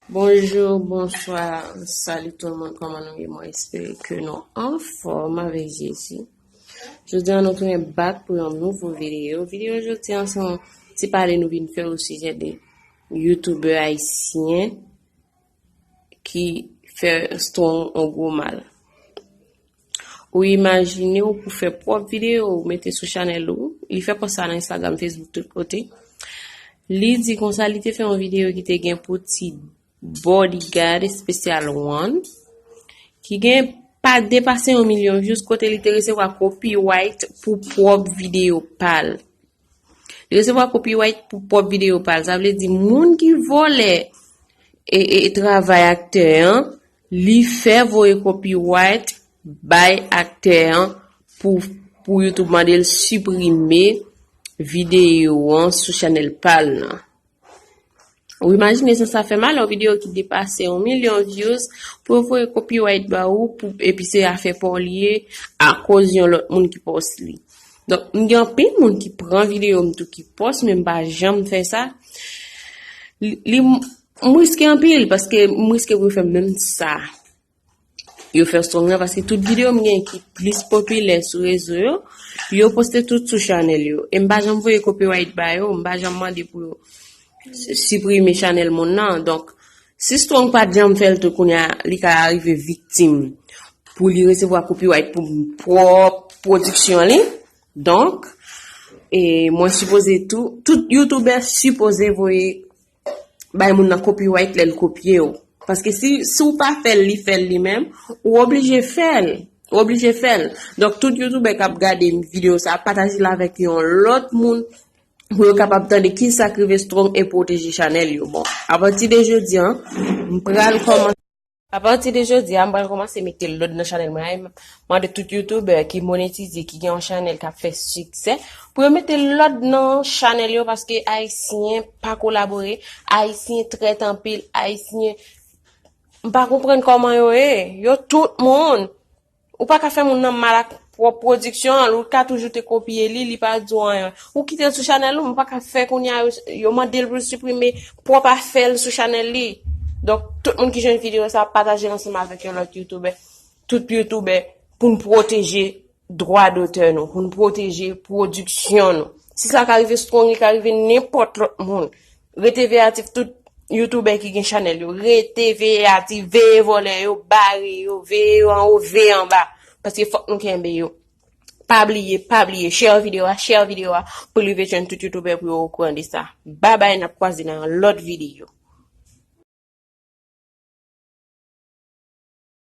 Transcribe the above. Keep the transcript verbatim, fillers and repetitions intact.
Bonjou, bonswa, salut tout le monde, kòman nou ye? Mwen espere ke nou anfòm avèk Jezi. Jodi a nou tounen back pou yon nouvo videyo. Videyo jodi a se yon ti pale nou vin fè o sijè de youtubè ayisyen ki fè Strong yon gwo mal. Ou imajine w pou fè pwòp videyo ou mete sou chanèl ou. Li fè pòs sa nan Instagram, Facebook, tout kote. Li di konsa li te fè yon videyo ki te gen pou ti bodyguard espesyal one ki gen pa depase yon milyon views kote li te resevwa copyright pou pwòp videyo pa l. Li resevwa copyright pou pwòp videyo pa l. Sa vle di moun ki vòlè e, e, e travay aktè an, li fè voye copyright bay aktè an pou, pou YouTube mande l siprime videyo an sou chanèl pa l nan. Ou imajine jan sa fè mal, yon videyo ki depase yon milyon views, pou yo voye copyright ba ou, pou, epi se afè pa w li ye, akoz yon lòt moun ki pòs li. Donk, m gen anpil moun ki pran videyo m tou ki pòs, men m pa janm fè sa. Li, li, m riske anpil, paske m riske pou yo fè menm sa yo fè Strong nan, paske tout videyo m gen ki plis popilè sou rezo yo, yo poste tout sou chanèl yo. E m pa janm voye copyright ba yo, m pa janm mande pou yo siprime chanèl moun nan. Donk, si Strong pa t janm fè l tou, kounye a li ka rive viktim pou li resevwa copyright pou pwòp pwodiksyon li. Donk, e mwen sipoze tou, tout youtubè sipoze voye bay moun nan copyright lè l kopye w. Paske si, si w pa fè l, li fè l li menm, ou oblije fè l. Ou oblije fè l. Donk, tout youtubè k ap gade videyo sa, pataje l avèk yon lòt moun pou yo kapab tande ki sa k rive Strong e pwoteje chanèl yo. Bon, apati de jodi a, m pral kòmanse. Apati de jodi a, m pral kòmanse mete lòd nan chanèl mwen. Mande tout youtubè ki monetize, ki gen yon chanèl k ap fè siksè, pou yo mete lòd nan chanèl yo, paske ayisyen pa kolabore, ayisyen trèt anpil, ayisyen, m pa konprann kòman yo ye. Yo tout moun. Ou pa ka fè moun nan mal ak pwòp pwodiksyon an, ou ka toujou te kopye li, li pa di w anyen. Ou kite l sou chanèl ou, men ou pa ka fè kounye a yo, yo mande l pou l siprime pwòp afè l sou chanèl li. Donk, tout moun ki jwenn videyo sa, pataje l ansanm avèk yon lòt youtubè. Tout youtubè, pou n pwoteje dwa dotè nou, pou n pwoteje pwodiksyon nou. Si sa ka rive Strong, li ka rive nenpòt lòt moun. Rete veyatif tout youtubè ki gen chanèl yo. Rete veyatif, veye vòlè yo, bare yo, veye yo anwo, veye anba. Paske fòk nou kenbe yo. Pa bliye, pa bliye, share videyo a, share videyo a, pou li rive jwenn tout youtubè pou yo okouran de sa. Babay, n ap kwaze nan yon lòt videyo.